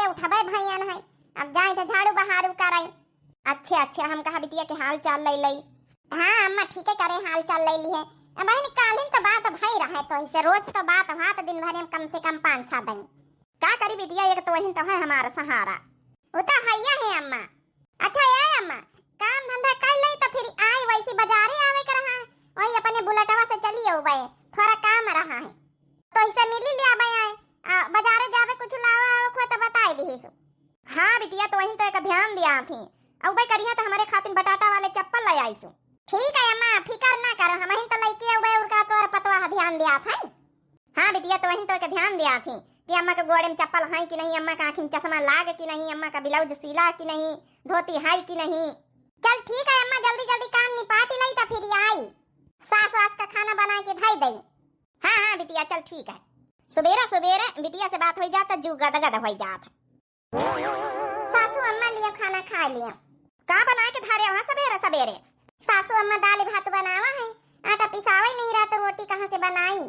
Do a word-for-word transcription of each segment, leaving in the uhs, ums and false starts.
उठबे भैयन है, अब जाए तो झाड़ू बहारू करई। अच्छे, अच्छे, हम कहा बिटिया के हाल चाल लई लई। हाँ अम्मा, ठीक है करे, हाल चाल लई ली है। अब बहिन, कालिन तो बात भई रहे, तो इसे रोज तो बात हुआ, तो दिन भर में कम से कम पाँच छह दिन। का करी बिटिया, एक तो वही तो है हमारा सहारा। वो तो हैया है अम्मा। अच्छा ए अम्मा, काम धंधा कर ले तो फिर आई, वैसे बाजारे आवे के रहा है, वही अपने बुलेटवा से चली आउबे, थोड़ा काम रहा है। तो इसे मिली ले आबे आए, आ, बाजारे जाबे कुछ लावा आवे को तो बताई दिहिसु। हाँ बिटिया, तो वही तो एक ध्यान दिया थी, अउबे करिया तो हमारे खातिर बटाटा वाले चप्पल ले आईसु। ठीक है अम्मा, फिकर ना करो, हम ही तो लइके अउबे, और का तोर पतवा ध्यान दिया था। हाँ बिटिया, तो वही तो एक ध्यान दिया थी कि अम्मा के गोड़े में चप्पल है कि नहीं, अम्मा का आँखी में चश्मा लाग कि नहीं, अम्मा का ब्लाउज सीला कि नहीं, धोती है कि नहीं। चल ठीक है अम्मा, जल्दी जल्दी काम निपाट लई तो फिर आई, सास वास का खाना बना के धई दई। हाँ हाँ बिटिया, चल ठीक है। सुबेरा सुबेरे बिटिया से बात होई जात, जू गदगद होई जात। सासू अम्मा लियो खाना खाई लियो। का बनाए के धारे वहाँ सबेरे सबेरे? सासू अम्मा दाल भात बनावा है, आटा पिसावा ही नहीं रहा तो रोटी कहाँ से बनाई?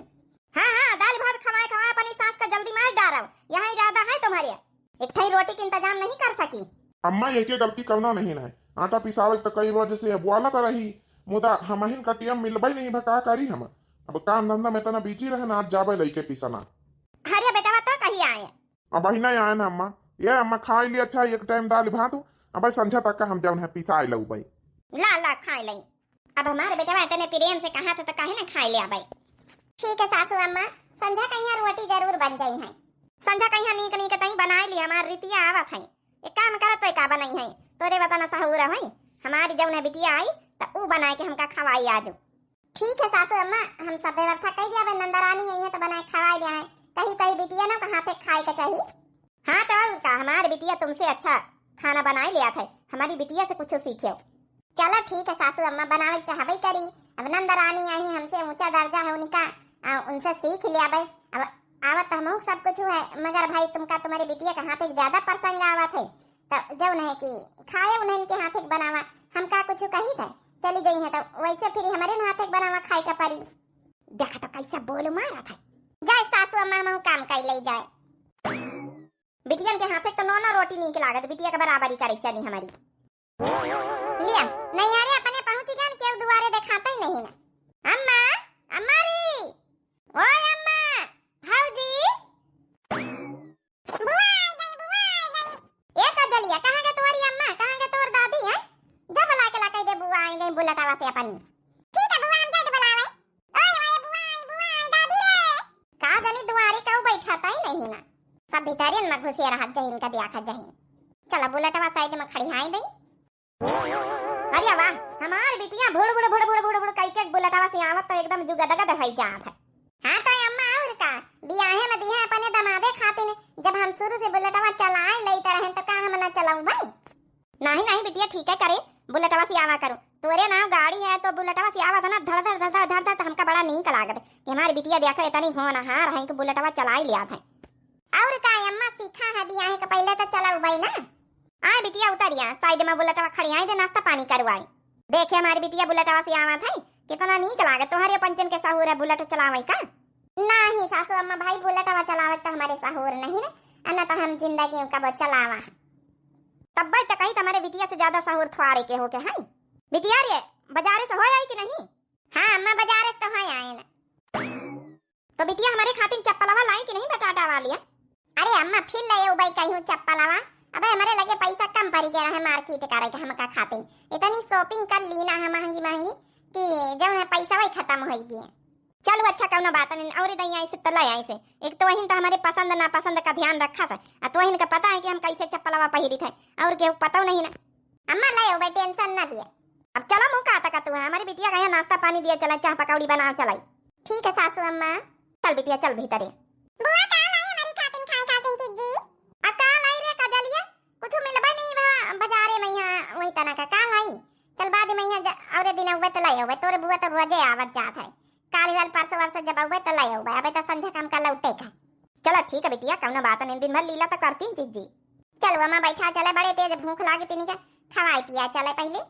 हाँ हाँ, दाल भात खवाए खवाए अपनी सास का जल्दी मार डारव, यहाँ इरादा है तुम्हारे। एक ठई रोटी के इंतजाम नहीं कर सकी? अम्मा, एके गलती कौनो नहीं है, आटा पिसावे तो कई वजह से बोला तो रही, मुदा हमहिन का टेम मिलबे नहीं भा, का करी हम? अब काम धंधा में इतना बिजी रहे ना, आज जाबे लइके पिसना। अरे बेटवा, तो कही आए? अबही नहीं आए ना अम्मा। ए अम्मा, खाई ली अच्छा एक टाइम दाल भात, अबे संझा तक का हम जौन है पिसाए लउबे। ला ला खाई लई। अब हमारे बेटवा इतने प्रेम से कहा था तो काहे ना खाई ले अबे। ठीक है सासू अम्मा, संझा कहिया रोटी जरूर बन जाई है। संझा कहिया नीक नीक तई बनाए ली, हमार रितिया आवत है। एक काम करत तो का बनाई है, तोरे बता ना सहूर है, हमारी जौन है बिटिया आई तो ऊ बनाए के हमका खवाई आजू। ठीक है सासू अम्मा, हम सब व्यवस्था कई दिया, नंदरानी आई है तो बनाए खवाई दिया है। कहीं कहीं बिटिया ना के हाथे खाए के चाहिए। हाँ तो और का, हमार बिटिया तुमसे अच्छा खाना बनाए लिया था, हमारी बिटिया से कुछ सीखियो। चलो ठीक है सासू अम्मा, बनावे चाहबे करी। अब नंदरानी आई है, हमसे ऊंचा दर्जा है उनका, आ, उनसे सीख लिया भाई। अब आवत तो हमहू सब कुछ है, मगर भाई तुमका तुम्हारी बिटिया के हाथे के ज्यादा पसंद आवत है, तो जौन है कि खाए उन्हें के हाथे के बनावा, हम का कुछ कही था, चली जाई है तो वैसे फिर हमारे हाथे के बनावा खाए के पड़ी। देखा तो कैसे बोल मारा था। जाए सासू अम्मा, हमहू काम कर ले जाए। बिटियन के हाथे के तो नौ नौ रोटी नीक लागत, बिटिया के बराबरी करे चली हमारी। लिया, नैहरे अपने पहुँच गन, केहू दुआरे देखाता ही नहीं ना। अम्मा, अम्मा रे, ओए अम्मा, भौजी। बुआ आई गई, बुआ आई गई। ए कजलिया, कहाँ गए तुम्हारी अम्मा, कहाँ गए तोर दादी है? जब ला के ला कह दे बुआ आई गई बुलेटवा से अपनी। ठीक है बुआ, हम जाके बुलावे। ओए, ओए, बुआ आई, बुआ आई, दादी रे। का जानी दुआरे केहू बैठा तई नहीं ना। सब भीतरियन में घुसे रहत जहीन का दिया खा जहीन। चला बुलेटवा साइड में खड़ी हाई दई। अरे वाह, हमार बिटिया भुड़ भुड़ भुड़ भुड़ भुड़ भुड़ कई के बुलेटवा से आवत तो एकदम जुगदगद होई जात है। हाँ तो अम्मा और का, बियाहे में दिहे अपने दमादे खातिन, जब हम शुरू से बुलेटवा चलाए लेते रहे तो का हम ना चलाऊ भाई? नहीं नहीं बिटिया, ठीक है करे, बुलेटवा से आवा करो। तोरे नाव गाड़ी है तो बुलेटवा से आवत है ना, धड़ धड़ धड़ धड़ धड़ धड़, तो हमका बड़ा नीक लागत कि हमारी बिटिया देखो इतनी होनहार है कि बुलेटवा चलाई लियात है। और का अम्मा, सीखा है बियाहे के पहले तो चलउबई ना। आए बिटिया उतरिया, साइड में बुलेटवा खड़ी आई दे, नाश्ता पानी करवाई। देखे हमारी बिटिया बुलेटवा से आवत है, कितना नीक लागत। तोहरे पंचन के सहूर है बुलेट चलावे का? नहीं सासू अम्मा भाई, बुलेटवा चलावे तो हमारे सहूर नहीं है, अना तो हम जिंदगी में कबो चलावा है। तब्बे तो कही तुम्हारे बिटिया से ज्यादा सहूर थ्वारे के हो के है। बिटिया रे, बाजारे से हो आई कि नहीं? हाँ अम्मा, बाजारे से तो हो आए ना। तो बिटिया हमारे खातिर चप्पलवा लाई कि नहीं बटाटा वाली है? अरे अम्मा, फिर ले अउबे कहीं चप्पलवा। अबे हमारे लगे पैसा कम पड़ी गया है मार्केट करे के हमका खातिर। इतनी शॉपिंग कर ली ना है महंगी महंगी कि जौन है पैसा वही खत्म हो गए। चलो अच्छा, कौनो बात नहीं, और दई आई से तो ले आई से। एक तो वही तो हमारे पसंद नापसंद का ध्यान रखा था, आ तो वही का पता है कि हम कैसे चप्पलवा पहिरी थे, और केहू पता नहीं ना। अम्मा ले अउबे, टेंशन ना दिए। अब चलो मुँह का तका तू है, हमारी बिटिया का यहाँ नाश्ता पानी दिया चला, चाह पकौड़ी बनाओ चलाई। ठीक है सासू अम्मा। चल बिटिया चल भीतरे। बुआ का लाई हमारी खातिन खाए खातिन चिज्जी? आ का लाई रे कजलिया? कुछ मिलबे नहीं बा बाजारे में यहाँ, वही तना का का लाई? चल बाद में यहाँ ज-, और दिन अउबे तो ले अउबे, तोरे बुआ तो रोजे आवत जात है। काल वाल परसों वरसों जब अउबे तो ले अउबे, अबे तो संझा काम का लौटे का। चला ठीक है बिटिया, कौनो बात नहीं, दिन भर लीला तो करती ही चिज्जी। चलो अम्मा बैठा, चले बड़े तेज भूख लागे तिनी के, खवाए पिया चले पहले।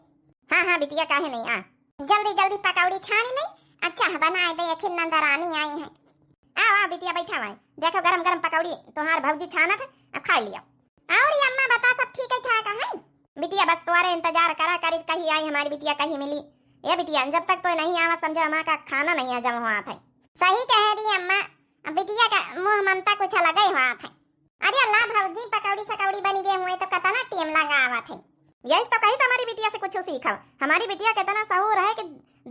हाँ हाँ बिटिया, काहे नहीं, आ। जल्दी जल्दी पकौड़ी छान ले, अच्छा बनाए दे, आखिर नंदरानी आई है। आ आ बिटिया बैठा भाई, देखो गरम गरम पकौड़ी तोहार भौजी छानत है, अब खा लियो। और ये अम्मा बता, सब ठीक है ठाक है? बिटिया बस तोरे इंतजार करा करी, कही आई हमारी बिटिया, कही मिली। ए बिटिया, जब तक तोय नहीं आवा समझे, हमार का खाना नहीं हजम होत है। सही कहे दी अम्मा, अब बिटिया का मुँह ममता कुछ अलग ही होत है। अरे अल्लाह भौजी, पकौड़ी सकौड़ी बनी गए हुए तो कतना टेम लगावत है। यही तो कही तो हमारी बिटिया से कुछ सीखव। हमारी बिटिया कितना सहूर है कि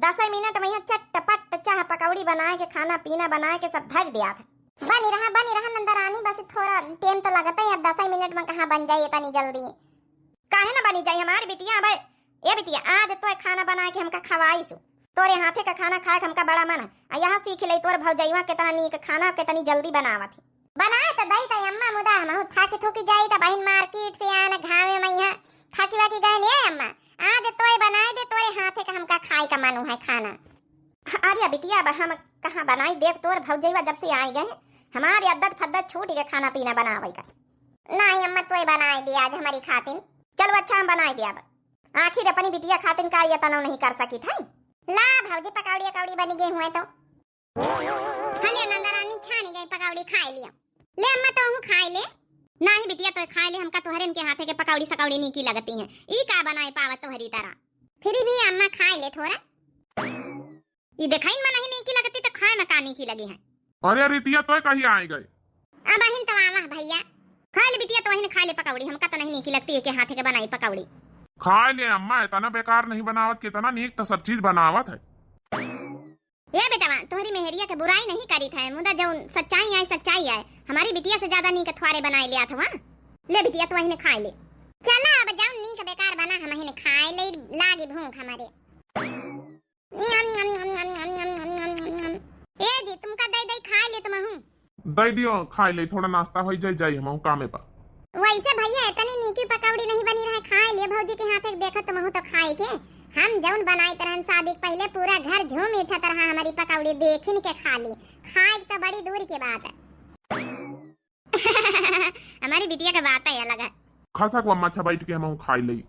दस मिनट में यहाँ चटपट चाह पकौड़ी बनाए के, खाना पीना बनाए के सब धर दिया था। बनी रहा, बनी रहा नंदरानी, बस थोड़ा टेम तो लगता है, अब दस मिनट में कहाँ बन जाए इतनी जल्दी। काहे ना बनी जाई हमारी बिटिया? अब ए बिटिया, आज तोय खाना बनाए के हमका खवाई सु। तोरे हाथे का खाना खाए के हमका बड़ा मन है। आ यहाँ सीख ले तोर भौजैवा कितना नीक खाना कितनी जल्दी बनावत है। बनाए तो दई तई अम्मा, मुदा हमहू थाकी थूकी जाई त बहिन मार्केट से आन घामे में यहाँ थाकी वाकी गए ने अम्मा। आज तोय बनाए दे, तोरे हाथे का हमका खाए का मन है खाना। अरे बिटिया, अब हम कहाँ बनाई, देख तोर भौजैवा जब से आए गए हमारी आदत फद्दत छूट गए खाना पीना बनावे का। नहीं अम्मा, तोय बनाए दे आज हमारी खातिन। चलो अच्छा, हम बनाए दे अब। आखिर अपनी बिटिया खातिन का ये तनव नहीं कर सकी था। ला भौजी, पकौड़ी अकौड़ी बनी गए हुए तो। हले नंदरानी, छानी गई पकौड़ी, खाए लियो। ले अम्मा, तोहू खाए ले। नाही बिटिया, तोय खाए ले, हमका तोहरेन के हाथे के पकौड़ी सकौड़ी नीकी लगती हैं। ई का बनाए पावत तोहरी तरह। फिर भी अम्मा खाए ले थोड़ा। ई देखाइन में नहीं नीकी लगती तो खाए में का नीकी लगी है। अरे रितिया, तोय कहीं आए गए? अब अहिन तो आवा भैया। खाए ले बिटिया, तोहिन खाए ले पकौड़ी, हमका तो नहीं नीकी लगती है के हाथे के बनाई पकौड़ी। खाए ले अम्मा, इतना बेकार नहीं बनावत, कितना नीक तो सब चीज बनावत है। ए बेटवा, तोहरी मेहरिया के बुराई नहीं करीत है, मुदा जौन सच्चाई आए, सच्चाई आए। हमारी बिटिया से ज्यादा नीक थ्वारे बनाए लिया था वहाँ। ले बिटिया, तू अहिने खाए ले। चला, अब जौन नीक बेकार बना, हम अहिने खाए ले, लागी भूख हमारे। ए जी, तुमका दे दे, खाए ले तुमहू। दे दियो, खाए ले, थोड़ा नाश्ता होई जाई, जाई हमहू कामे पा। वैसे भैया, इतनी नीकी पकौड़ी नहीं बनी रहे, खाए ले भौजी के हाथे, देखो तुमहू तो खाए के। हम जौन बनाइत रहन शादी के पहले, पूरा घर झूम उठत रहा हमारी पकौड़ी देखिन के खाली। खाए के तो बड़ी दूर के बात है। हमारी बिटिया के बात ही अलग है। खसक वम्मा, अच्छा बैठ के हमहू खाए ले। ए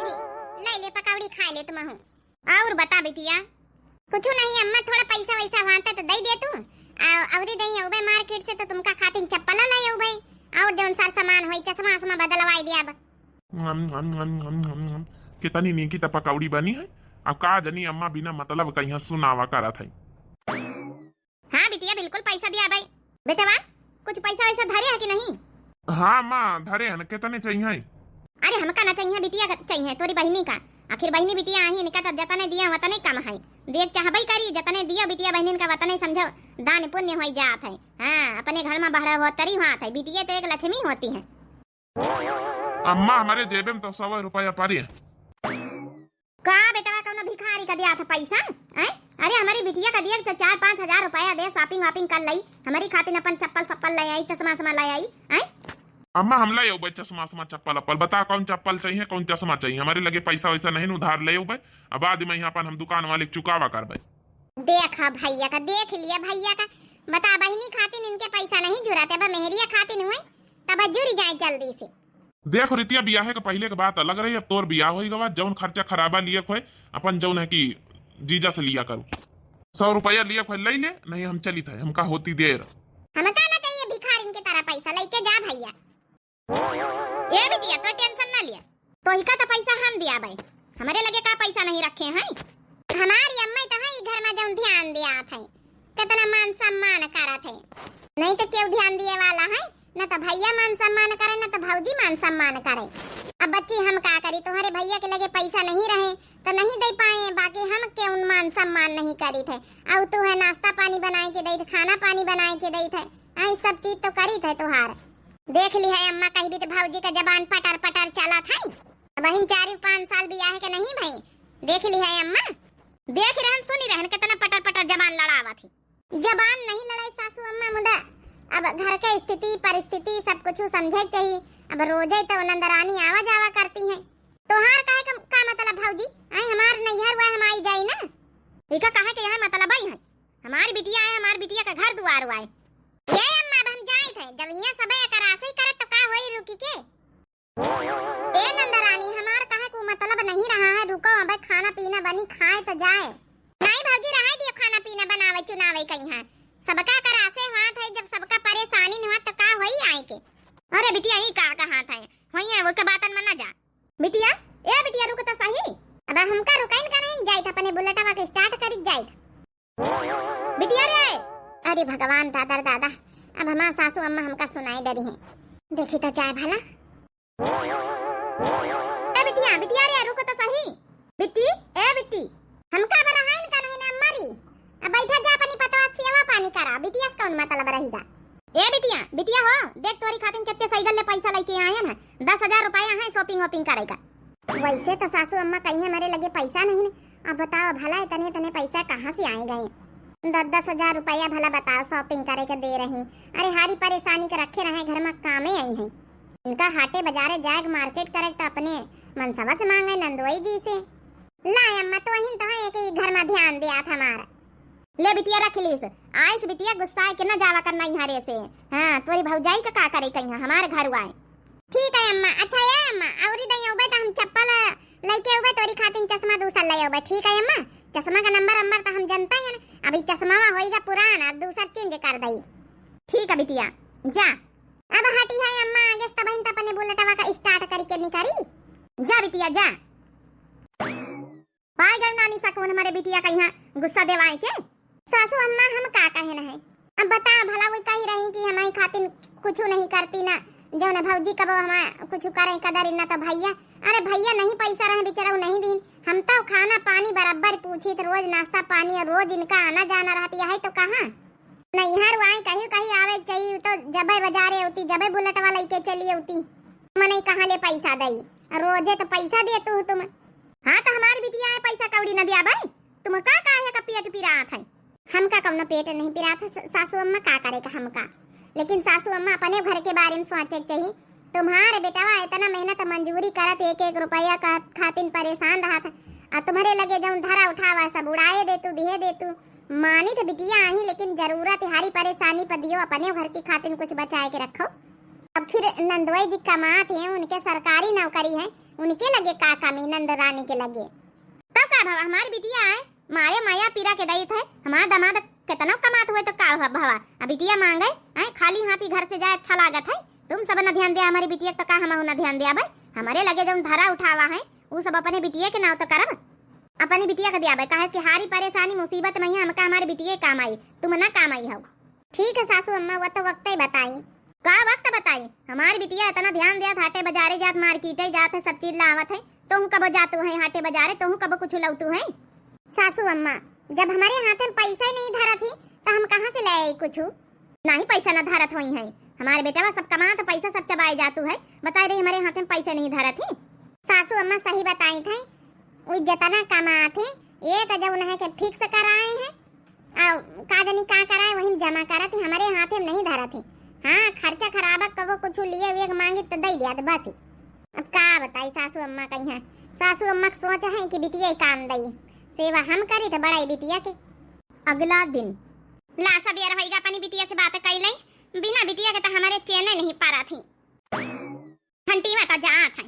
जी, ले ले पकौड़ी खाए ले तुमहू। और बता बिटिया। कुछ नहीं अम्मा, थोड़ा पैसा वैसा वांता तो दे दे तू। आ, अउरी दे अउबे मार्केट से तो तुमका खातिन चप्पल ले अउबे। और जौन सर सामान होई, चश्मा उश्मा बदलवाई दे अब। हम, हम, हम, हम, हम, हम। कितनी नीकी त पकौड़ी बनी है। अब का जनी अम्मा बिना मतलब कहिया सुनावा करत है। हाँ बिटिया, बिल्कुल पैसा दिया भाई। बेटवा, कुछ पैसा वैसा धरे है कि नहीं? हाँ माँ, धरे हन। कितने चाहिए? अरे हमका ना चाहिए, बिटिया का चाहिए, तोरी बहिनी का। आखिर बहिनी बिटिया आही, इनका तो जतने दिया वतने कम है। देख चाहबे करी, जतने दिया बिटिया बहिनी का वतने समझो, दान पुण्य होई जात है। हाँ, अपने घर में बहरा होतरी होत है, बिटिया तो एक लक्ष्मी होती है। अम्मा, हमारे जेबे में तो सौ रुपया पड़े। का बेटवा, कौनो भिखारी का दिया था पैसा? हैं? अरे, हमारी बिटिया का दिया तो चार पाँच हजार रुपया दे, shopping वॉपिंग कर लई, हमारी खातिर अपन चप्पल सप्पल ले आई, चश्मा उश्मा ले आई, हैं? अम्मा, हम ले अउबे चश्मा उश्मा, चप्पल अप्पल। बता, कौन चप्पल चाहिए, कौन चश्मा चाहिए? हमारे लगे पैसा वैसा नहीं, उधार ले अउबे। अब बाद में यहाँ अपन हम दुकान वाले के चुकावा करबे। देखा भैया का, देख लिया भैया का। बता, बहिनी खातिन इनके पैसा नहीं जुराते, अब मेहरिया खातिन हुए, तब जुरी जाए जल्दी से। देख रितिया, बियाहे के पहिले के बात अलग रही, अब तोर बियाह होई गवा, जौन खर्चा खराबा लिया खोए, अपन जौन है कि जीजा से लिया करू। सौ रुपया लिया खोए, ले ले, नहीं हम चली थे, हमका होती देर। हमका ना चाहिए भिखारिन की तरह पैसा, लेके जा भैया। ए बिटिया, तो tension ना लिया, तोहिका तो पैसा हम दिया भाई, हमारे लगे का पैसा नहीं रखे हैं। हमारी अम्मा तो है ई घर में जौन ध्यान दिया थे, कितना मान सम्मान करत है। नहीं तो क्यों ध्यान दिए वाला है, न तो भैया मान सम्मान करे, न तो भौजी मान सम्मान करे। अब बच्ची हम का करी, तुम्हारे भैया के लगे पैसा नहीं रहे तो नहीं दे पाए, बाकी हम क्यों मान सम्मान नहीं करी थे। और तू है नाश्ता पानी बनाए के दे थे, खाना पानी बनाए के दे थे, आई सब चीज तो करी थे तुहार। देख ली है अम्मा, कही भी तो भौजी का जबान पटर पटर चलत है। अब हम चार पाँच साल बियाह के नहीं भई, देख ली है अम्मा। देख रहन, सुनी रहन, कितना पटर पटर जबान लड़ावत ही। जबान नहीं लड़ाई सासू अम्मा, मुदा अब घर के स्थिति परिस्थिति सब कुछ समझे के चाहिए। अब रोजे तो नंदरानी आवा जावा करती हैं। तोहार कहे का, का मतलब भौजी? आए हमार नैहर हुआ, हम आई जाई ना। इका कहे के यहाँ मतलब आई है, हमारी बिटिया आए, हमारी बिटिया का घर दुआर हुआ है। ये अम्मा, अब हम जाई थे, जब यहाँ सब एकर आसे ही करत तो का होई रुकी के? ए नंदरानी, हमार कहे को मतलब नहीं रहा है, रुको, अबे खाना पीना बनी, खाए तो जाए। नहीं भौजी, रहे दियो, खाना पीना बनावे चुनावे कहीं है। सबका करासे हाथ है, जब सबका परेशानी न हो तो का होई आए के? अरे बिटिया, ई का कहत है? होइए, वो के बातन में ना जा। बिटिया, ए बिटिया, रुक त सही। अब हमका रुकाइन का नहीं जाइत, अपने बुलेटवा के start करित जाइत। बिटिया रे। अरे भगवान, दादा रे दादा, अब हमार सासू अम्मा हमका सुनाई डरी हैं। देखी तो जाए भला। ए बिटिया, बिटिया रे, रुको तो सही। बिट्टी, ए बिट्टी, हमका अब रहाइन का नहीं ना मरी। अब बैठा जा, अपनी पतवा से सेवा पानी करा, बिटिया से कौन मतलब रहीगा? ए बिटिया, बिटिया हो, देख तोरी खातिर कितने सैगल ले पैसा लेके आयन है, दस हजार रुपया है shopping वॉपिंग करेगा। वैसे तो सासू अम्मा कहीं हमारे लगे पैसा नहीं ने, अब बताओ भला इतने इतने पैसा कहाँ से आए गए? दस दस हजार रुपया भला बताओ shopping करे के दे रही। अरे हारी परेशानी के रखे रहे घर में कामे आई हैं। इनका हाटे बाजारे जाए के market करे तो अपने मनसवा से मांगे नंदोई जी से। ला अम्मा, तो अहिन तो है कि घर में ध्यान दिया था हमारा। ले बिटिया रख लीस। आइस बिटिया गुस्सा के ना जावा करना इहरे से। हाँ, तोरी भौजाई का का करे कहीं हमारे घर आए। ठीक है अम्मा। अच्छा ए अम्मा, औरी दई अउबे तो हम चप्पल लइके अउबे, तोरी खातिन चश्मा दूसर ले अउबे। ठीक है अम्मा, चश्मा का नंबर अम्बर तो हम जनते हैं ना। अभी चश्मा होइगा पुरान, अब दूसर change कर दई। ठीक है बिटिया, जा। अब हटी है अम्मा, आगे से तबहिन तो अपने बुलेटवा का start करके निकरी। जा बिटिया जा। पाए गल नानी सकून हमारे बिटिया का यहाँ गुस्सा देवाए के। सासू अम्मा, हम का कहे न है? अब बता भला, वो कही रही कि हमारी खातिन कुछ नहीं करती ना, जौन भौजी कबो हमार कुछ करे कदर ना तो भैया, अरे भैया नहीं पैसा रहे बेचारा, वो नहीं दीन। हम तो खाना पानी बराबर पूछी थे, रोज नाश्ता पानी और रोज इनका आना जाना रहती है तो कहाँ? नैहर वाई कहीं कहीं आवे के चाहिए, तो जबे बाजारे होती, जबे बुलेटवा लइके चली होती। मने कहाँ ले पैसा दई? रोजे तो पैसा देतू हो तुम। हाँ, तो हमारी बिटिया है, पैसा कौड़ी न दिया भाई। तुम का काहे का पेट पिरात है? हमका कौनो पेट नहीं पिरात है, स-, सासू अम्मा का करे का हमका। लेकिन सासू अम्मा अपने घर के बारे में सोचे के चाहिए। तुम्हारे बेटवा इतना मेहनत मजूरी करत, एक एक रुपया का खातिन परेशान रहत है, आ तुम्हारे लगे जौन धरा उठावा सब उड़ाए देतू, दिहे देतू। मानी तो बिटिया आही, लेकिन जरूरत हारी परेशानी पर दियो, अपने घर की खातिन कुछ बचाए के रखो। अब फिर नंदोई जी कमात हैं, उनके सरकारी नौकरी है, उनके लगे का कमी नंद रानी के लगे? तब का भवा, हमारी बिटिया आए, मारे माया पीरा के दई थे, हमारा दामाद कितना कमात हुए तो का भवा, अब बिटिया मांगे, आए खाली हाथी घर से जाए अच्छा लागत है। तुम सब न ध्यान दिया हमारी बिटिया तो का हम न ध्यान दिया भाई? हमारे लगे जौन धरा उठावा है, उ सब अपने बिटिया के नाव तो करब, अपने बिटिया के दिया भाई, काहे से हारी परेशानी मुसीबत में है, हमका हमारे बिटिया काम आई, तुम ना काम आई हो। ठीक है सासू अम्मा, वो तो वक्त ही बताई। का वक्त बताई? हमारी बिटिया इतना ध्यान दिया, हाटे बाजारे जात, मार्केटे जात है, सब चीज लावत है, तोहू कबो जातू है हाटे बाजारे, तोहू कबो कुछ लौतू है? सासू अम्मा, जब हमारे हाथे में पैसा ही नहीं धरत ही, तो हम कहाँ से ले आई कुछ? नहीं पैसा न धरत होई है, हमारे बेटवा सब कमात पैसा सब चबाए जातू है, बताए रही हमारे हाथे में पैसा नहीं धरत ही। सासू अम्मा सही बताई थे, वो जितना कमात है, एक जौन है के fix कराए हैं, आ, का जानी का कराए, वही में जमा करत ही, हमारे हाथे में नहीं धरत ही। हाँ, खर्चा खराबा कबो कुछ लिए हुए के मांगी तो दे दिया तो बस ही। अब का बताई सासू अम्मा कही है, सासू अम्मा के सोच है कि बिटिया ही काम दई, सेवा हम करी तो बड़ाई बिटिया के। अगला दिन। ला सबेर होइगा, अपनी बिटिया से बात कई लई, बिना बिटिया के तो हमारे चैन नहीं पारा थी। घंटी में तो जात है,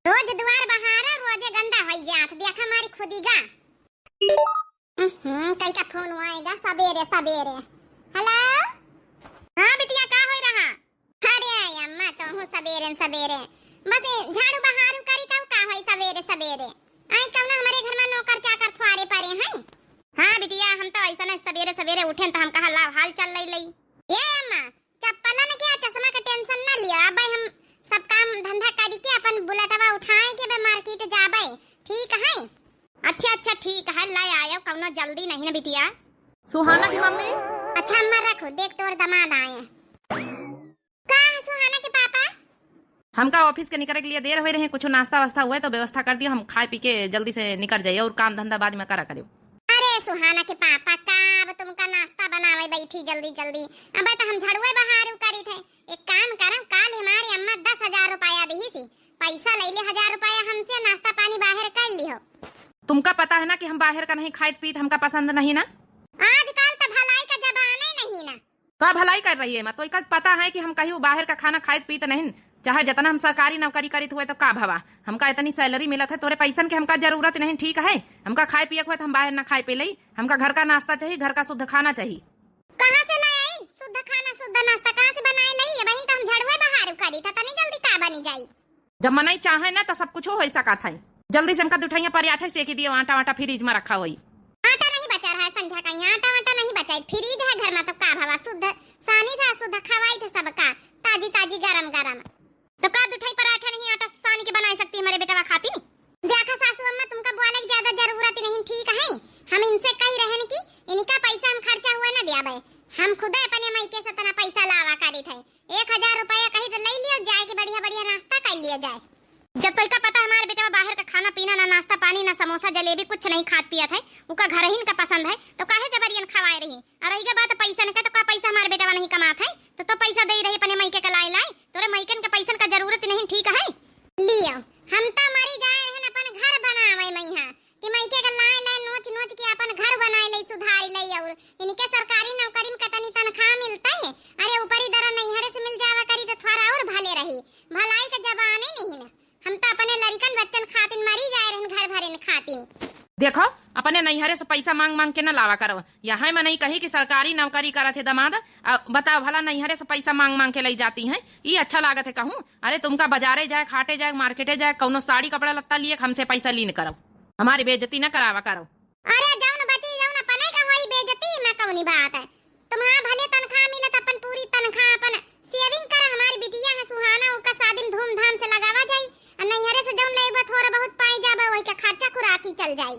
रोज दुआर बहारा, रोजे गंदा होई जात, देखा मारी खुदी गा। हम्म, कई का फोन आएगा सबेरे सबेरे। हेलो। हाँ बिटिया, का होई रहा? अरे अम्मा, तोहू सबेरे सबेरे बस झाड़ू बहारू करी, तब का होई सबेरे सबेरे? आई कौनो हमारे घर में नौकर चाकर थ्वारे परे हैं? हाँ बिटिया, हम तो ऐसा न सबेरे सबेरे उठेन तो हम कहा लाव हाल चाल लई लई। ए अम्मा, चप्पलन के आ चश्मा के tension न लिया, अब हम सब काम धंधा करी के अपन बुलेटवा उठाए के बे market जाबे, ठीक है? अच्छा अच्छा ठीक है, ले आयो, कौनो जल्दी नहीं न बिटिया। सुहाना की मम्मी। अच्छा अम्मा रखो, देख तोर दामाद आए। का है सुहाना के पापा? हमका office के निकरे के लिए देर होई रहे, कुछ नाश्ता वास्ता हुए तो व्यवस्था कर दियो, हम खाए पी के जल्दी से निकर जाइए और काम धंधा बाद में करा करियो। अरे सुहाना के पापा, का अब तुमका नाश्ता बनावे बैठी जल्दी जल्दी? अबे तो हम झड़ुए बहारू करी थे। एक काम करा, काल हमारी अम्मा दस हजार रुपया दी सी, पैसा ले ले हजार रुपया हमसे, नाश्ता पानी बाहर कर लिहो। तुमका पता है ना कि हम बाहर का नहीं खाइत पीत, हमका पसंद नहीं ना। आजकल तो भलाई का जमाना ही नहीं ना। का भलाई कर रही है माँ? तो इका पता है कि हम कहीं बाहर का खाना खाइत पीत नहीं, चाहे जितना हम सरकारी नौकरी करीत हुए तो का भवा, हमका इतनी salary मिलत है, तोरे पैसन के हमका जरूरत नहीं, ठीक है? हमका खाए पिए के हुए तो हम बाहर ना खाए पे लई, हमका घर का नाश्ता चाहिए, घर का शुद्ध खाना चाहिए। कहाँ से ले आई शुद्ध खाना, शुद्ध नाश्ता कहाँ से बनाए लई? ये बहिन तो हम झड़ुए बहारू करी। ई त तनी जल्दी का बनी जाई। जब मनई चाहे ना, तो सब कुछ होइ सकत है। जल्दी से हमका दुठैया पराठा सेकी दियो, आटा वाटा फ्रिज में रखा होई। आटा नहीं बचा रहा है संझा का यहाँ, आटा वाटा नहीं बचा है, फ्रिज है घर में, तो का भवा, शुद्ध सानी था, शुद्ध खवाई थे सबका, ताजी ताजी गरम गरम। तो का दुठई पराठा नहीं आटा सान के बनाए सकती हमारे बेटवा खातिर? देखा सासू अम्मा, तुमका बोले के ज्यादा जरूरत नहीं, ठीक है? हम इनसे कही रहन कि इनका पैसा हम खर्चा हुआ न दियाबे, हम खुदे अपने मइके से इतना पैसा लावा करी थे। एक हजार रुपया कही तो ले लियो जाए कि बढ़िया बढ़िया नाश्ता कर लियो जाए। जब तो इका पता हमारे बेटवा बाहर का खाना पीना, ना नाश्ता पानी, ना समोसा जलेबी, कुछ नहीं खात पियत है, उका घर ही इनका पसंद है, तो काहे जबरियन खवाए रही? और रही बात पैसन का, तो का पैसा हमारे बेटवा नहीं कमात है, तो तो पैसा दे रही अपने मइके का लाए लाए, तोरे मइकन के पैसन का जरूरत नहीं, ठीक है? लियो, हम तो मरी जाए रहन अपन घर बनावे मइहा, कि मइके का लाए लाए नोच नोच के अपन घर बनाए ले, सुधार ले, और इनके सरकारी नौकरी में कतनी तनख्वाह मिलते है। अरे ऊपरी दरा नैहरे से मिल जावा करी तो थोड़ा और भले रही, भलाई का जबाने नहीं ना। हम तो अपने लड़िकन बच्चन खातिन मरी जाए रहन घर भरेन खातिन। देखो, अपने नैहरे से पैसा मांग मांग के न लावा करो। यहाँ मनई कही कि सरकारी नौकरी करत है दामाद, आ, बताओ भला नैहरे से पैसा मांग मांग के लई जाती हैं, ई अच्छा लागत है कहूँ? अरे तुमका बाजारे जाए, हाटे जाए, मार्केटे जाए, कौनो साड़ी कपड़ा लत्ता लिए हमसे पैसा लीन करो, हमारी बेइज्जती न करावा करो। अरे जौन बची जौन अपने का होई बेइज्जती में कौनी बात है। तुम्हारा भले तनख्वाह मिलत, अपन पूरी तनख्वाह अपन सेविंग कर। हमारी बिटिया है सुहाना, ओका शादी में धूमधाम से लगावा जाई। आ नैहरे से जौन लेबा थोड़ा बहुत पाई जाबा, वही का खर्चा खुराकी चल जाई।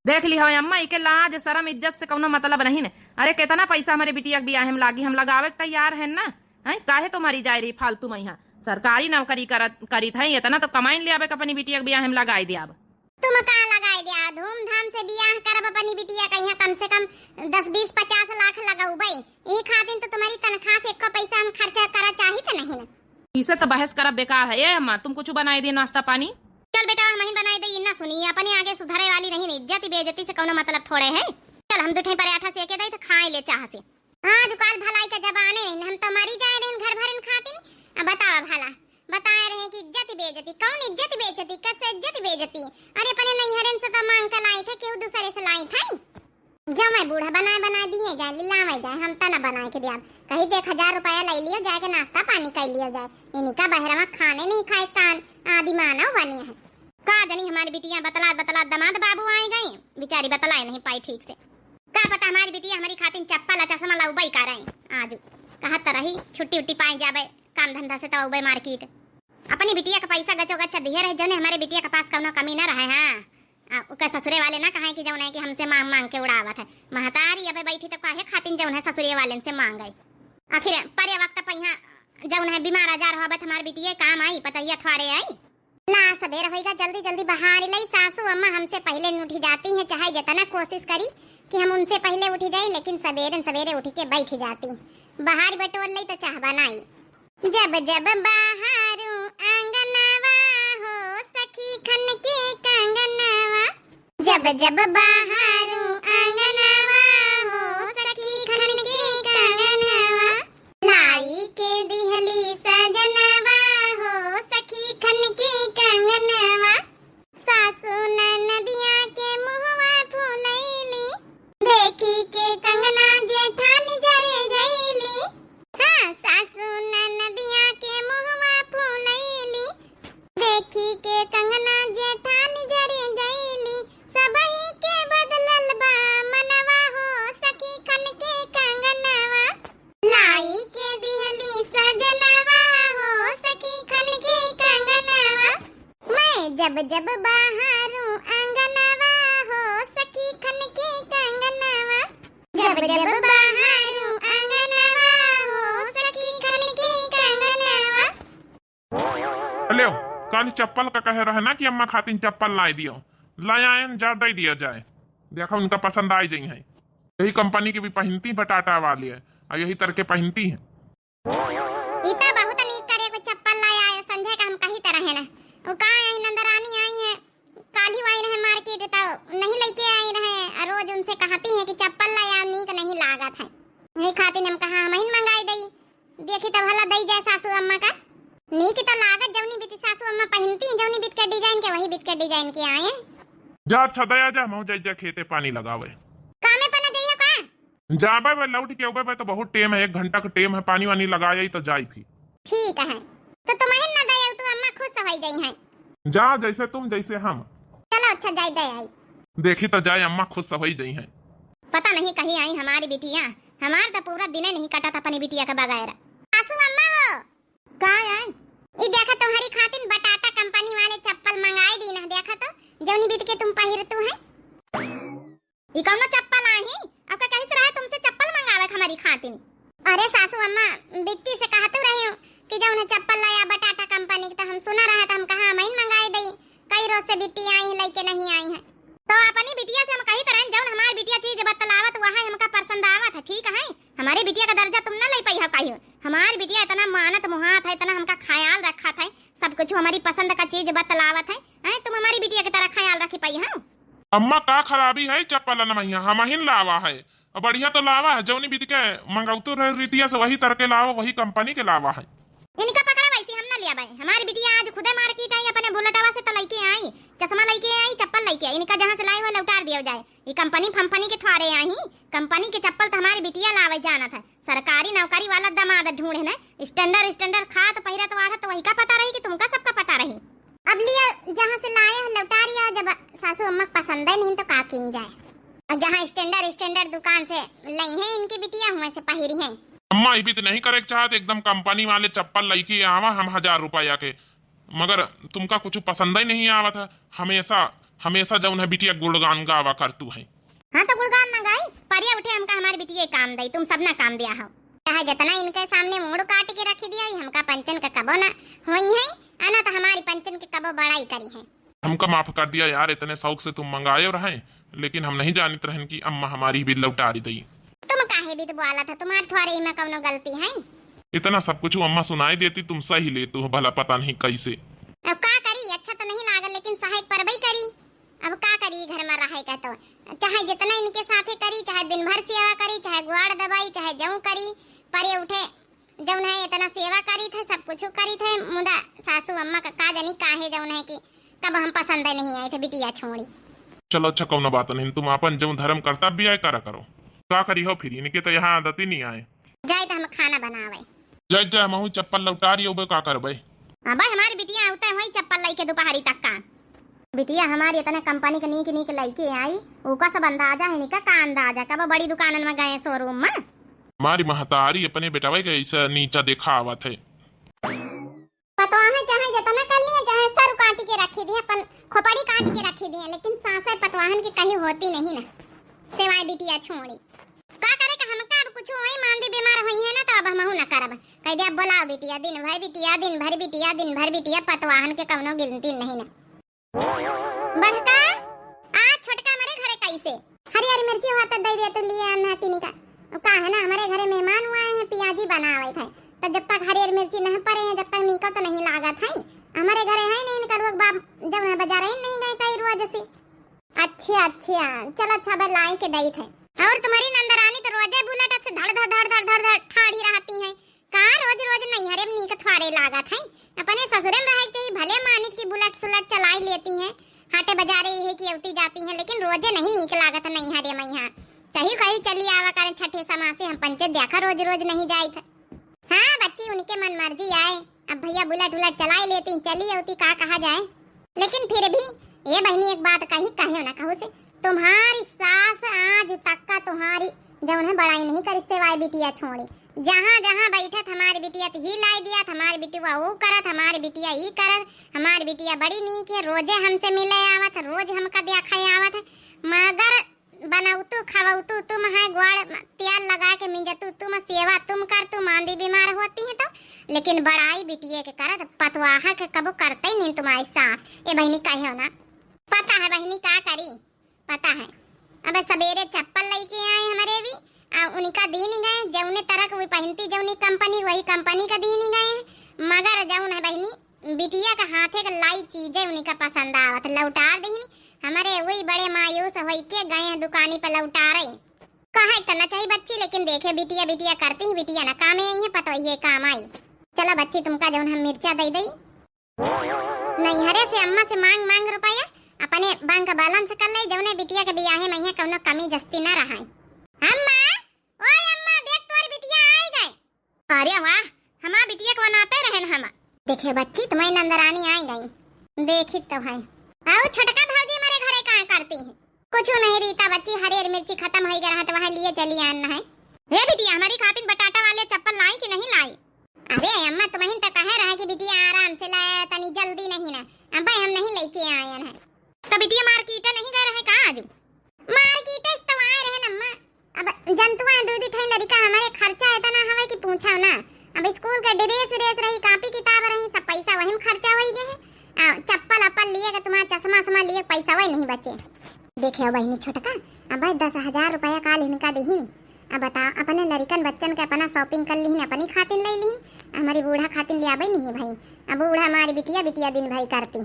देख ली हवे अम्मा, इके लाज सरम इज्जत से कौनो मतलब नहीं ने। अरे कितना पैसा हमारे बिटिया के बियाह में लागी, हम लगावे के तैयार हैं ना। हैं, काहे तो मरी जाए रही फालतू में यहाँ? सरकारी नौकरी करत करीत है, इतना तो कमाइन ले आवे के अपनी बिटिया के बियाह में लगाई दे अब। तुम का लगाए दिया, धूमधाम से बियाह करब अपनी बिटिया का, यहाँ कम से कम दस, बीस, पचास लाख लगौबे। यही खातिर तो तुम्हारी तनख्वाह से एको पैसा हम खर्चा करा चाहित नहीं ना। इसे तो बहस करब बेकार है। ए अम्मा, तुम कुछ बनाए दे नाश्ता पानी? चल बेटा, हम ही बनाए दे, इन्ना सुनी, अपने आगे सुधरे वाली नहीं, इज्जत बेइज्जती से कौनो मतलब थोड़े है। चल हम दुठे पराठा सेके दे तो खाए ले चाह से। आज काल भलाई का जमाने नहीं, हम तो मरी जाए रहन घर भरन खातिर। अब बतावा भला, बताए रहे कि इज्जत बेइज्जती, कौन इज्जत बेइज्जती, कैसे इज्जत बेइज्जती? अरे अपने नैहरन से तो मांग के लाई थे, केहू दूसरे से लाई थे। जमे बूढ़ा बनाए बनाए दिए जाए, लिलावे जाए, हम त ना बनाए के दियाब। कही देख हजार रुपया ले लियो, जाए के नाश्ता पानी कर लियो जाए। इनका बहरवा खाने नहीं खाए कान, आदि मानव बने है। का जानी हमारी बिटिया बतला बतला दमाद बाबू आए गए, बेचारी बतलाए नहीं पाई ठीक से। का पता हमारी बिटिया हमारी खातिन चप्पल आ चश्मा लाउबई का रही। आज कहत त रही छुट्टी उट्टी पाए जाबे काम धंधा से तब अउबे मार्केट। अपनी बिटिया का पैसा गचो गच दिए रहे, जौने हमारे बिटिया के पास कौनो कमी ना रहे। हाँ, आ, ओकर ससुरे वाले ना कहे कि जौन है कि हमसे मांग मांग के उड़ावत है। महतारी अबे बैठी तो काहे खातिन जौन है ससुरे वाले से मांगे। आखिर परे वक्त पहिया जौन है बीमार आजार होबे तो हमारे बिटिया काम आई, पतैया थ्वारे आई। ला सबेर होइगा, जल्दी जल्दी बहार लई। सासू अम्मा हमसे पहले उठ जाती हैं, चाहे जितना कोशिश करी कि हम उनसे पहले उठ जाए, लेकिन सबेरे सबेरे उठ के बैठ जाती। बहार बटोर लई तो चाह बनाई। जब जब बहारू आंगनवा हो सखी खन के कंगनवा, जब जब बहारू आंगनवा हो सखी खन के कंगनवा, लाई के दिहली सजनवा हो सखी खन के कंगनवा। सासू ननदिया के मुहवा फुलैली, देखी के कंगना जेठानी जरे गईली। हाँ, सासू ननदिया के मुहवा फुलैली, देखी के कंगना जेठानी जरे गईली। सबही के बदलल बा मनवा हो सखी खन के कंगनवा, लाई के दिहली सजनवा हो सखी खन के कंगनवा। मैं जब जब बहारू आंगनवा हो सखी खन के कंगनवा, जब जब बहारू आंगनवा हो सखी खन के कंगनवा। अले, काल चप्पल का कहे रहे ना कि अम्मा खातिन चप्पल लाए दियो, लाए आयन जा दे दिया जाए। देखा उनका पसंद आ जाई है। यही कंपनी की भी पहनती बटाटा वाली है, और यही तरह के पहनती है। ई त बहुत नीक करे को चप्पल लाए आए, संझा का हम कही त रहे ना। वो का है नंदरानी आई है, काली आई रहे मार्केट तो नहीं लेके आई रहे, और रोज उनसे कहती है कि चप्पल लाए आओ, नीक नहीं लागत है। यही खातिर हम कहा हम ही मंगाई दई। देखी त भला दई जाए सासू अम्मा का। नीक त लागत जौनी बीत सासू अम्मा पहनती, जौनी बीत के डिजाइन के वही बीत के डिजाइन के आए। जा अच्छा दया जा, महू जाई जा खेते पानी लगावे। कामे पर ना जइहो का? जाबे बे लौट के अबे बे तो बहुत टेम है, एक घंटा का टेम है, पानी वानी लगाए तो जाई थी। ठीक है। तो तुमहिन न दे आऊ, तू अम्मा खुश होइ जइहैं। जा, जैसे तुम जैसे हम। चलो अच्छा, जाए दे आई। देखी तो जाए, अम्मा खुश होइ जइहैं। पता नहीं कहीं आई हमारी बिटिया, हमार तो पूरा दिने नहीं कटत अपनी बिटिया के बगैर। सासू अम्मा हो। का आई? ई देखा, तुम्हारी खातिन बटाटा कंपनी वाले चप्पल मंगाए दीन है, देखा तो, जौनी बिद के तुम पहिरतू है। ई कौनो चप्पल आही? अब का कहिस रहे तुमसे चप्पल मंगावे के हमारी खातिन? अरे सासू अम्मा, बिट्टी से कहतू रही हूँ कि जौन है चप्पल लाया बटाटा कंपनी के, तो हम सुना रहा, तो हम कहा हम ही मंगाए दई। कई रोज से बिट्टी आई है, लइके नहीं आई है। तो अपनी बिटिया से हम कहित रहन, जौन हमारी बिटिया चीज बतलावत, वह हमका पसंद आवत है, ठीक है? हमारी बिटिया का दर्जा तुम ना ले पाई हो कहियो। हमारी बिटिया इतना मानत मुहात है, इतना हमका ख्याल रखत है, सब कुछ हमारी पसंद का चीज बतलावत है, हैं? तुम हमारी बिटिया की तरह ख्याल रखी पाई हो? अम्मा, का खराबी है चप्पलन महिया? हमहिन लावा है, और बढ़िया तो लावा है, जौनी बिद के मंगौतू रहे रिटिया से, वही तरह के लावा, वही कंपनी के लावा है। इनका पकड़ा वैसे हम ना लिया भाई, हमारी बिटिया आज खुदे मार्केट आई, अपने बुलेटवा से तो लइके आई, चश्मा लइके आई, चप्पल लइके आई, इनका जहाँ से लाई हो लौटार दिया जाए। ये कंपनी फंपनी के थ्वारे आई, कंपनी के चप्पल तो हमारी बिटिया लावे जानत है, सरकारी नौकरी वाला दमाद ढूंढे न, स्टैंडर्ड स्टैंडर्ड खात पहिरत वाढ़त, वही का पता रही कि तुमका सबका पता रही। अब लिया, जहाँ से लाए हो लौटा लिया। जब सासू अम्मा के पसंद है नहीं तो का किन जाए। और जहाँ स्टैंडर्ड स्टैंडर्ड दुकान से लई है इनकी बिटिया, हुए से पहिरी है। अम्मा, ई भी तो नहीं करे के चाहत, एकदम कंपनी वाले चप्पल लइके आवा हम हजार रुपया के, मगर तुमका कुछ पसंद ही नहीं आवत है। हमेशा, हमेशा जौन है बिटिया गुणगान गावा करतू है। हाँ तो गुणगान ना गाई, परिया उठे हमका हमारी बिटिया काम दई, तुम सब ना काम दिया हो। चाहे जितना इनके सामने मूड़ काट के रख दिया, हमका पंचन का कबो ना होई है, आ ना तो हमारी पंचन के कबो बड़ाई करी है। हमका माफ कर दिया यार, इतने शौक से तुम मंगाए रहे, लेकिन हम नहीं जानित रहन कि अम्मा हमारी बिल लौटारी दई। तुम काहे बिद बोला था, तुम्हारे थ्वारे में कौनो गलती है? इतना सब कुछ अम्मा सुनाई देती, तुम सही लेतू हो भला पता नहीं कैसे। अब का करी, अच्छा तो नहीं लागल, लेकिन सहायक परबई करी। अब का करी, घर में रहे का तो चाहे जितना इनके साथे करी, चाहे दिन भर सेवा करी, चाहे गुआड़ दबाई, चाहे जऊं करी, परे उठे जौन है इतना सेवा करी थे, सब कुछ करी थे, मुदा सासू अम्मा का, का जानी काहे जौन है कि कब हम पसंद नहीं आए थे बिटिया छोड़ी। चलो अच्छा, कौनो बात नहीं, तुम आपन जौन धर्म कर्तव्य है करा करो। का करी हो फिर, इनके तो यहाँ आदत ही नहीं आए। जाए तो हम खाना बनावे। जाए जाए, हमहू चप्पल लौटा रही हो, का करबे? अब हमारी बिटिया आवते वही चप्पल लेके दोपहरी तक का। बिटिया हमारी इतने कंपनी के नीक नीक लइके आई, ओका सब अंदाजा है निका का अंदाजा, कब बड़ी दुकानन में गए शोरूम में। हमारी महतारी अपने बेटवे के ऐसा नीचा देखावत है। पतवाह चाहे जितना कर लिए, चाहे सर काट के रखी दिए, अपन खोपड़ी काट के रखी दिए, लेकिन सासर पतवाहन की कहीं होती नहीं ना। सेवाए बिटिया छोड़ी। का करे का हमका अब कुछ होई, मांदी बीमार होई है ना, तो अब हमहू ना करब। कह दे, "अब बोलाओ बिटिया, दिन भर बिटिया, दिन भर बिटिया, दिन भर बिटिया," पतवाहन के कौनो गिनती नहीं ना। बड़का, आज छोटका हमरे घरे कैसे? हरियर मिर्ची हुआ तो दे दे, तू लिए अन्ना तीनी का। का है ना, हमरे घरे मेहमान हुआ है, पियाजी बनावे थे, तो जब तक हरियर मिर्ची नहीं परे हैं, जब तक नीका तो नहीं लागत है। हमरे घरे है नहीं, इनका लोग बाप जब है बाजार ही नहीं गए कई रोज से। अच्छा, अच्छा, चल अच्छा, अब लाई के दई थे। और तुम्हारी नंदरानी तो रोजे बुलेट से धड़ धड़ धड़ धड़ धड़ धड़ ठाड़ी रहती है। का रोज रोज नैहरे में नीक थ्वारे लागत है, अपने ससुरे में रहे के चाहिए, भले मानित की बुलेट सुलेट चलाई लेती हैं, हाटे बाजारे यही की अवती जाती हैं, लेकिन रोजे नहीं नीक लागत नैहरे में। यहाँ कहीं कहीं चली आवा करें छठे समासे, हम पंचे देखा रोज रोज नहीं जाइत। हाँ बच्ची, उनके मन मर्जी आए, अब भैया बुलेट उलेट चलाई लेती, चली अवती, का कहा जाए। लेकिन फिर भी, ए बहिनी, एक बात कही, कहे ना कहू से, तुम्हारी सास आज तक का तुम्हारी जौन है बड़ाई नहीं करी, सिवाय बिटिया छोड़ी। जहाँ जहाँ बैठत हमारी बिटिया तो ही लाई दिया, हमारी बिटिया वो करत, हमारी बिटिया ही करत, हमारी बिटिया बड़ी नीक है, रोजे हमसे मिले आवत, रोज हमका देखा आवत है, मगर बनौतू खवौतू तुम है, गोड़ तेल लगा के मिंजतू तुम, सेवा तुम करतू, मांदी बीमार होती है तो, लेकिन बड़ाई बिटिया के करत, पतवाह के कबो करते ही नहीं तुम्हारी सास। ए बहिनी कहो ना, पता है बहिनी का करी, पता है, अब सवेरे चप्पल लेके आए हमारे भी, आ उनका दीन गए, जौने तरह के वो पहनती, जौनी कंपनी, वही कंपनी का दीन गए, मगर जौन है बहिनी, बिटिया का हाथे के लाई चीजें उनका पसंद आवत, लौटार दीनी। हमारे वही बड़े मायूस होई के गए हैं दुकानी पर लौटारे। कहे तो न चाही बच्ची, लेकिन देखे बिटिया बिटिया करती ही, बिटिया न कामे आई है, पतो ये काम आई। चलो बच्ची, तुमका जौन हम मिर्चा दे दई। नैहरे से अम्मा से मांग मांग रुपया, अपने बैंक बैलेंस कर ले, जौने बिटिया के बियाहे में यहाँ कौनो कमी जस्ती न रहे। अम्मा, ओए अम्मा, देख तोर बिटिया आई गए। अरे वाह, हमार बिटिया के बनाते रहन हम। देखे बच्ची, तुम्हारी नंदरानी आई गई। देखी तो है। आओ छोटका भौजी, हमारे घरे का करती है? कुछ नहीं रीता बच्ची, हरेर मिर्ची खतम होइ गया रहा तो वहाँ लिए चली आन है। हे बिटिया, हमारी खातिर बटाटा वाले चप्पल लाई कि नहीं लाई? अरे अम्मा, तुम्हें तो कहे रहे कि बिटिया आराम से लाया, तनी जल्दी नहीं ना। अबे हम नहीं लेके आयन है। तो बिटिया मार्केट नहीं गए रहे का आज? मार्केट तो आए रहे न अम्मा। अब जनतुआ दूधी ठई लड़िका हमारे खर्चा इतना हवे कि पूछो ना। अब स्कूल के ड्रेस व्रेस रही, कॉपी किताब रही, सब पैसा वही में खर्चा होइ गए है। आ, चप्पल अप्पल लिए के तुम्हारा चश्मा उश्मा लिए पैसा वही नहीं बचे। देखे हो बहिनी छोटका, अब भाई दस हजार रुपया काल इनका देही नहीं। अब बता, अपने लड़िकन बच्चन के अपना shopping कर लिहिन, अपनी खातिन ले लिहिन, हमारी बूढ़ा खातिन ले आवे नहीं है भाई। अब बूढ़ा हमारी बिटिया बिटिया दिन भर करती।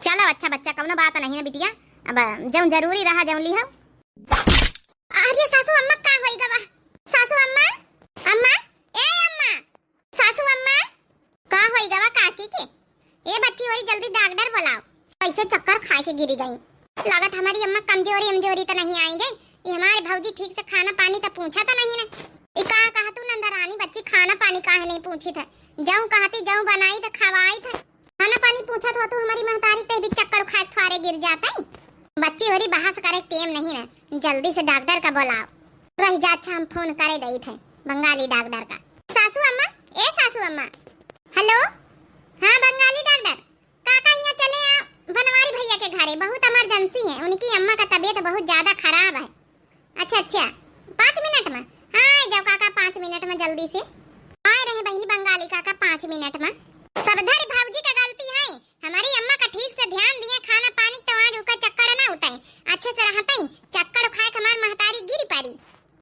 चलो अच्छा बच्चा, कौनो बात नहीं है बिटिया, अब जौन जरूरी रहा जौन लिहो। अरे सासू अम्मा, का होई गवा? सासू अम्मा, अम्मा, ए अम्मा, सासू अम्मा, का होई गवा काकी के? ए बच्ची होई, जल्दी डॉक्टर बुलाओ। कैसे चक्कर खाए के गिरी गई। लागत हमारी अम्मा कमजोरी अमजोरी तो नहीं आई गई। ये हमारे भौजी ठीक से खाना पानी तो पूछा तो नहीं ने। ई का कहा तू नंदरानी बच्ची, खाना पानी काहे नहीं पूछी थे? जऊं कहती जऊं बनाई थे, खवाई थे। खाना पानी पूछत हो तो हमारी महतारी ते भी चक्कर खाए थ्वारे गिर जाते। बच्ची होरी बहस करे टेम नहीं ना, जल्दी से डॉक्टर का बुलाओ। रह जा, अच्छा हम फोन करे दई थे बंगाली डॉक्टर का। सासू अम्मा, ए सासू अम्मा। हेलो, हाँ बंगाली डॉक्टर, काका यहाँ चले आ बनवारी भैया के घरे, बहुत इमरजेंसी है, उनकी अम्मा का तबीयत बहुत ज्यादा खराब है। अच्छा अच्छा, पाँच मिनट में? हाँ आ जाओ काका, पाँच मिनट में जल्दी से। आए रहे बहिनी बंगाली काका पाँच मिनट में। सब धरी भौजी का गलती है, हमारी अम्मा का ठीक से ध्यान दिए खाना पानी तो आज उका चक्कर ना उताई, अच्छे से रहते ही चक्कर खाए के हमार महतारी गिर पड़ी।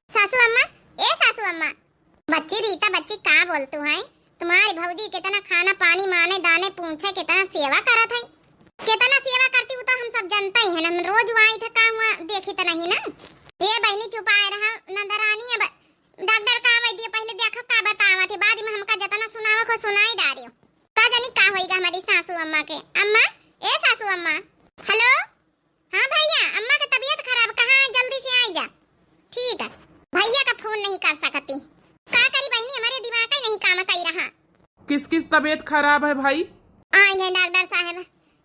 सासू अम्मा, ए सासू अम्मा। बच्ची रीता बच्ची का बोलतू है? तुम्हारी भौजी कितना खाना पानी माने दाने पूछे, कितना सेवा करत है। कितना सेवा करती वो तो हम सब जानते ही हैं, हम रोज वहाँ थे का हुआ देखी तो नहीं ना। ए बहिनी चुपाए रहा नंदरानी, अब डॉक्टर का आवे दियो, पहले देखो का बतावा थे, बाद में हमका जितना सुनावे को सुनाई डारियो। का जानी का होइगा हमारी सासू अम्मा के। अम्मा, ए सासू अम्मा। हेलो, हाँ भैया, अम्मा के तबीयत खराब, कहाँ है, जल्दी से आई जा। ठीक है, भैया का फोन नहीं कर सकती। का करी बहिनी, हमारे दिमाग ही नहीं काम कई रहा। किसकी तबीयत खराब है भाई? आए गए डॉक्टर साहब,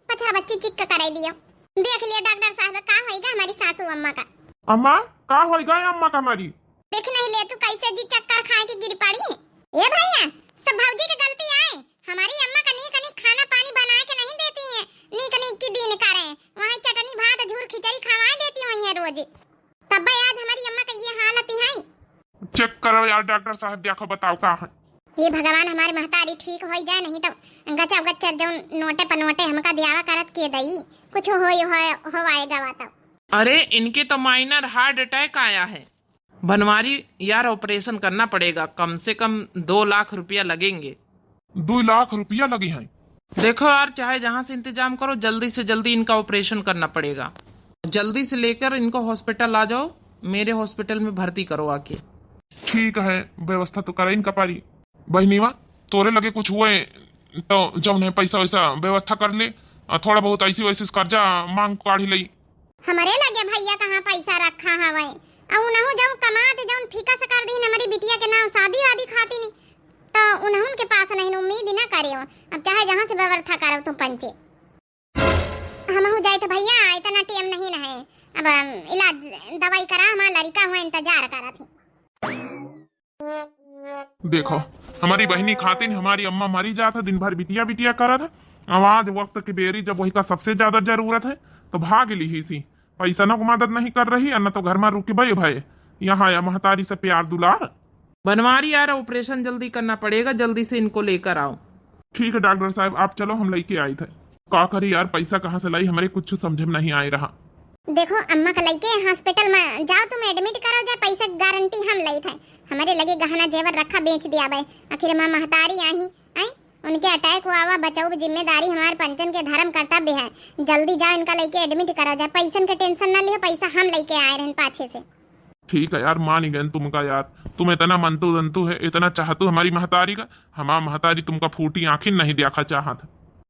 पछरा बच्ची चिक करे दियो। देख लिया डॉक्टर साहब, का होइगा हमारी सासू अम्मा का। अम्मा, का होइगा अम्मा का हमारी? देख नहीं ले तू कैसे जी चक्कर खाए के गिर पड़ी। ए भैया, सब भौजी के गलती आए। हमारी अम्मा का नीक नीक खाना पानी बनाए के नहीं देती हैं, नीक नीक की दिन करे, वहाँ चटनी भात झूर खिचड़ी खवाए देती हुई है रोज, तब आज हमारी अम्मा का ये हालत है। चेक करो यार डॉक्टर साहब, देखो बताओ का है। हे भगवान, हमारी महतारी ठीक होई जाए, नहीं तो गचा गच्चा जौन नोटे पनोटे हमका दियावा करत के दई, कुछ होई हो, होवाएगा वा तो। अरे इनके तो माइनर हार्ट अटैक आया है। बनवारी यार, ऑपरेशन करना पड़ेगा, कम से कम दो लाख रुपया लगेंगे। दो लाख रुपया लगी हैं? देखो यार, चाहे जहाँ से इंतजाम करो, जल्दी से जल्दी इनका ऑपरेशन करना पड़ेगा। जल्दी से लेकर इनको हॉस्पिटल आ जाओ, मेरे हॉस्पिटल में भर्ती करो आके। ठीक है, व्यवस्था तो कराइन का पारी। बहिनीवा, तोरे लगे कुछ हुए तो जौन है पैसा वैसा व्यवस्था कर ले, आ थोड़ा बहुत ऐसी वैसी कर्जा मांग काढ़ी लई। हमरे लगे भैया कहाँ पैसा रखा हवे? अउ उनहु जउन कमात जउन फीका से कर दीन हमरी बिटिया के नाव शादी वादी खातिन, तो उनहुन के पास नहीं उम्मीद ना करे। अब चाहे जहाँ से व्यवस्था करब तू पंचे। हमहु जाइत भैया, इतना टेम नहीं न है। अब, अम, इलाज दवाई करा, हमार लड़िका हुआ इंतजार करत ही। देखो, हमारी बहिनी खातिन हमारी अम्मा मरी जात है, दिन भर बिटिया बिटिया करत है। अब आज वक्त की बेरी जब वही का सबसे ज्यादा जरूरत है, तो भाग ली ही सी। पैसा न को मदद नहीं कर रही, न तो घर में रुकी भई भई। यहाँ या महतारी से प्यार दुलार। बनवारी यार, ऑपरेशन जल्दी करना पड़ेगा, जल्दी से इनको लेकर आओ। ठीक है डॉक्टर साहब, आप चलो, हम लेके आई थे। का करी यार, पैसा कहाँ से लाई, हमरे कुछ समझ में नहीं आए रहा। देखो, अम्मा का लइके हॉस्पिटल में जाओ, तुम एडमिट करो जा, पैसा गारंटी हम लई थे। हमरे लगे गहना जेवर रखा, बेच दिया बे, आखिर माँ महतारी आई, आई, उनके अटैक हुआ हुआ, बचाओ, जिम्मेदारी हमारे पंचन के धर्म कर्तव्य है। जल्दी जाओ, इनका लइके एडमिट करो जा, पैसन के टेंशन ना लियो, पैसा हम लइके आए रहन पाछे से। ठीक है यार, मान ही गए तुमका यार, तुम इतना मनतू जनतू है, इतना चाहतू हमारी महतारी का, हमार महतारी तुमका फूटी आँखिन नहीं देखा चाहत।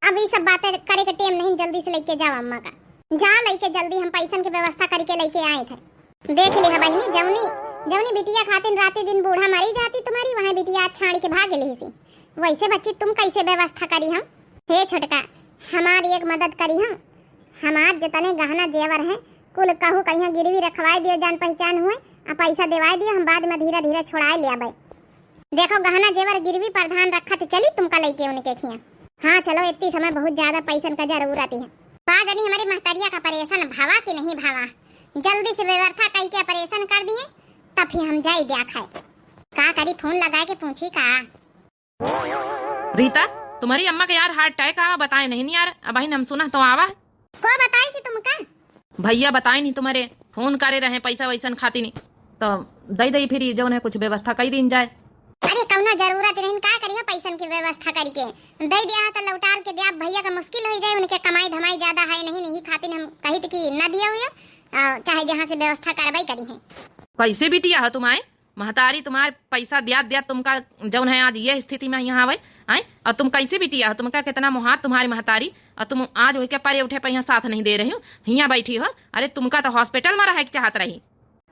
अब ये सब बातें करे के टेम नहीं, जल्दी से लेके जाओ अम्मा का, जाओ लेके जल्दी, हम पैसन के व्यवस्था करके लेके आए थे। देख लिहा बहिनी, जौनी जौनी बिटिया खातिन राती दिन बूढ़ा मरी जाती तुम्हारी, वहाँ बिटिया छाड़ी के भाग लेहिसी। वैसे बच्ची तुम कैसे व्यवस्था करी हम? हे छोटका, हमारी एक मदद करी हम। हमार जितने गहना जेवर हैं, कुल कहू कहिया गिरवी रखवाए दियो, जान पहचान हुए, आ पैसा देवाए दियो, हम बाद में धीरे धीरे छोड़ाए ले आबे। देखो, गहना जेवर गिरवी प्रधान रखत चली तुमका लइके उनके खिया। हाँ, चलो, इतनी समय बहुत ज्यादा पैसन का जरूरत है। का जानी हमारी महतरिया का ऑपरेशन भवा कि नहीं भवा, जल्दी से व्यवस्था कई के ऑपरेशन कर दिए, तब फिर हम जाई द्या खाए। का करी, फोन लगा के पूछी का? रीता, तुम्हारी अम्मा के यार हार्ट अटैक आवा, बताए नहीं, नहीं यार, अबहिन हम सुना तो आवा। को बताई सी तुमका? भैया बताए नहीं तुम्हारे, फोन करे रहे पैसा वैसन खाती नहीं, तो दई दई फिर जौन है कुछ व्यवस्था कई दीन जाए। अरे कौनो जरूरत नहीं, का करियो पैसन की व्यवस्था करके दे दिया है तो लौटार के दिया, भैया का मुश्किल हो जाए, उनके कमाई धमाई ज्यादा है नहीं, नहीं खातिर हम कहित कि न दिया हुआ, आ, चाहे जहाँ से व्यवस्था करवाई करी है। कैसे बिटिया हो तुम आए? महतारी तुम्हार पैसा दिया दिया तुमका जौन है आज ये स्थिति में यहाँ आवे, आए? और तुम कैसे बिटिया हो? तुमका कितना मोहात तुम्हारी महतारी, और तुम आज होके परे उठे पे यहाँ साथ नहीं दे रही हो, हियाँ बैठी हो। अरे तुमका तो हॉस्पिटल में रहे के चाहत रही।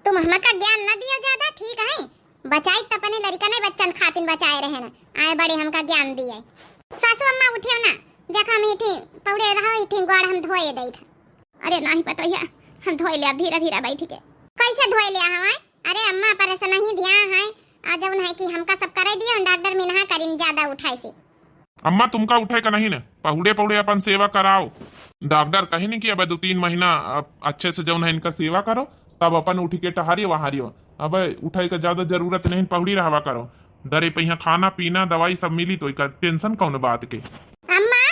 तुम हमका ज्ञान न दियो ज्यादा, ठीक है? बचाई त अपने लड़का नहीं बच्चन खातिन बचाए रहे न, आए बड़े हमका ज्ञान दिए। सासू अम्मा उठियो ना, देखा हम हिठी पौड़े रहो, हिठी गोड़ हम धोए दई था। अरे नाही पतोहिया, हम धोए ले, धीरे धीरे बैठ के। कैसे धोए ले हमाए? अरे अम्मा, परेशान नहीं ध्यान है, आ जौन है कि हमका सब करे दियो, डॉक्टर मिनहा करिन ज्यादा उठाए से। अम्मा, तुमका उठे का नहीं न, पहुड़े पहुड़े अपन सेवा कराओ। डॉक्टर कहिन कि अब दो तीन महीना, अ, अच्छे से जौन है इनका सेवा करो, तब अपन उठ के टहरियो वहारियो। अब उठे का ज्यादा जरूरत नहीं, पहुड़ी रहवा करो। डरे पहिया खाना पीना दवाई सब मिली तो इका टेंशन कौन बात के। अम्मा,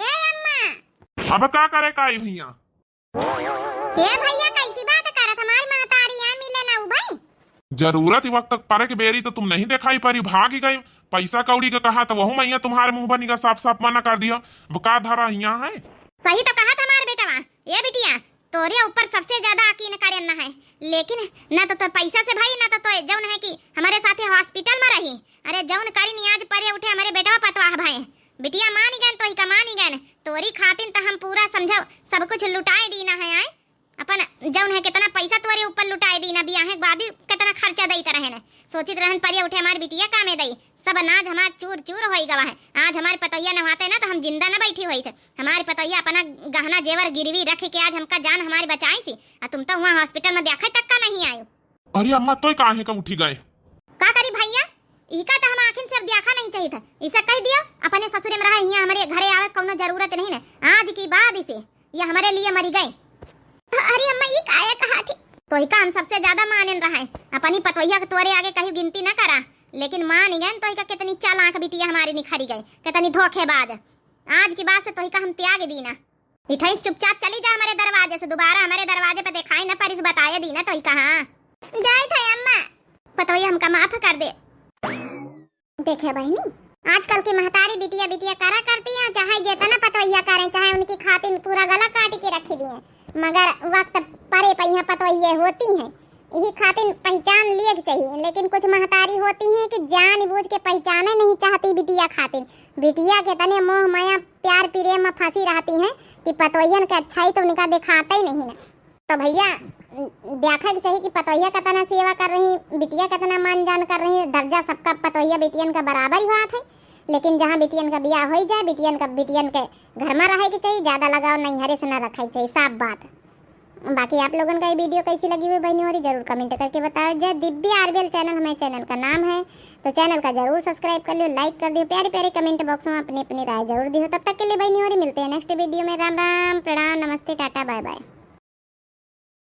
ए अम्मा। अब का करे का आई भैया? हे भैया, कैसी बात करत, हमारी महतारी है, मिले ना उ भाई। जरूरत वक्त परे के बेरी तो तुम नहीं दिखाई परी, भाग गई। पैसा कौड़ी का कहा तो वहू मैया तुम्हारे मुंह बनिगा, साफ साफ मना कर दिया। अब का धरा हिया है? सही तो कहा था हमारे बेटवा। ए बिटिया, तोरे ऊपर सबसे ज्यादा यकीन करेन न है, लेकिन न तो, तो पैसा से भाई, न तो, तो जौन है कि हमारे साथे हॉस्पिटल में रही। अरे जौन करिन आज परे उठे हमारे बेटवा पतवाह भाई। बिटिया मानी गन, तोही का मानी गन, तोरी खातिन त हम पूरा समझो सब कुछ लुटाए दीना है। आए अपन जौन है कितना पैसा तोरे ऊपर लुटाए दीना, बियाहे के बाद भी कितना खर्चा दई त रहन, सोचित रहन परे उठे हमार बिटिया कामे दई। सब अनाज हमार चूर चूर होई गवा है। आज हमार पतोहिया न होते ना तो हम जिंदा न बैठी होइत। हमार पतोहिया अपना गहना जेवर गिरवी रख के आज हमका जान हमारी बचाई सी, आ तुम तो वहाँ हॉस्पिटल में देखे तक का नहीं आयो। अरे अम्मा, तोय काहे का उठी गए? का करी भैया, इका तो हम आँखिन से अब देखा नहीं चाहिए था। इसे कह दियो, अपने ससुरे में रहा, हियाँ हमारे घरे आवे कौनो जरूरत नहीं ने। आज की बाद इसे, ये हमारे लिए मरी गए। अरे अम्मा, ई काहे कहा थी? तोहिका हम सबसे ज्यादा मानेन रहे। अपनी पतोहिया के तोरे आगे कहीं गिनती न करा, लेकिन मान गए तोहिका कितनी चालाक बिटिया हमारी निखरी गई, कितनी धोखेबाज। आज की बाद से तोहिका हम त्याग दीना। इठाई चुपचाप चली जा हमारे दरवाजे से, दोबारा हमारे दरवाजे पे दिखाई न पड़िस, बताए दीना तोहिका। हाँ, जाइत है अम्मा, पतोहिया हमका माफ कर दे। देखे बहिनी, आजकल की महतारी बिटिया बिटिया करा करती हैं, चाहे जेतना पतोहिया करें, चाहे उनकी खातिन पूरा गला काट के रखी दिए, मगर वक्त परे पे यहाँ पतोहिये होती हैं। यही खातिन पहचान लिए के चाहिए, लेकिन कुछ महतारी होती हैं कि जान बूझ के पहचाने नहीं चाहती बिटिया खातिन। बिटिया के तने मोह माया प्यार प्रेम में फंसी रहती हैं कि पतोहियन के अच्छाई तो उनका दिखाते ही नहीं ना। तो भैया, देखे के चाहिए कि पतोहिया कितना सेवा कर रही, बिटिया कितना मान जान कर रही, दर्जा सबका पतोहिया बिटियन का बराबर ही होत है। लेकिन जहाँ बिटियन का बियाह होई जाए, बिटियन का, बिटियन के घर में रहे के चाहिए, ज्यादा लगाव नैहरे से न रखे के चाहिए, साफ बात। बाकी आप लोगन का ये video कैसी लगी हुई बहनी होरी जरूर comment करके बताओ। जय दिव्य RBL channel हमारे channel का नाम है, तो channel का जरूर subscribe कर लियो, like कर दियो, प्यारे प्यारे comment box में अपनी अपनी राय जरूर दियो। तब तक के लिए बहनी होरी मिलते हैं next video में। राम राम, प्रणाम, नमस्ते, टाटा, bye bye।